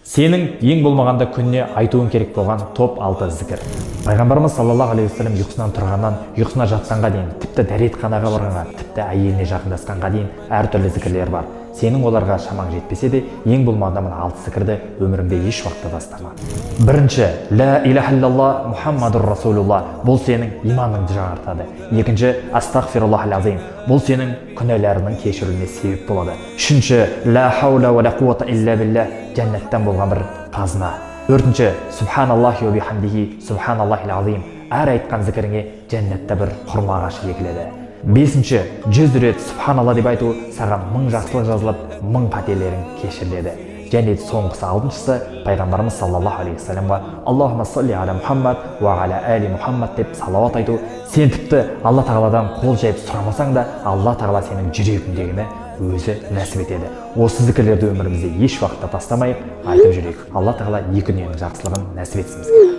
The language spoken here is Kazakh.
Сенің ең болмағанда күніне айтуың керек болған топ 6 зікір. Пайғамбарымыз саллаллаху алейхи уассалам ұйқысынан тұрғаннан ұйқысына жатқанға дейін, тіпті дәретханаға барғанға, тіпті әйеліне жақындасқанға дейін әртүрлі зікірлер бар. Сенің оларға шамаң жетпесе де, ең болмағанда мына 6 зікірді өміріңде еш уақытта тастама. Бірінші, ля иляха иллалла Мұхаммадур Расулулла, бұл сенің иманыңды жаңартады. Екінші, астағфируллахил азим, бұл сенің күнәларыңның кешірілуіне себеп болады. Үшінші, ля хаула уа ла қуата илля билля, жәннаттан болған бір қазына. Төртінші, субханаллахи уа бихамдихи субханаллахил азим, әр айтқан зікіріңе жәннатта бір құрма ағашы егіледі. Бесінші, 100 рет субханалла деп айту, саған 1000 жақсылық жазылып, 1000 қателерің кешіріледі. Және соңғысы, алтыншысы, пайғамбарымыз саллаллаху алейхи уассаламға аллахума салли аля Мұхаммад уа аля али Мұхаммад деп салауат айту. Сен тіпті Алла тағаладан қол жайып сұрамасаң да, Алла тағала сенің жүрегіңдегіні өзі нәсіп етеді. Осы зікірлерді өмірімізде еш уақытта тастамайық, айтып жүрейік. Алла тағала екі дүниенің жақсылығын нәсіп етсін бізге.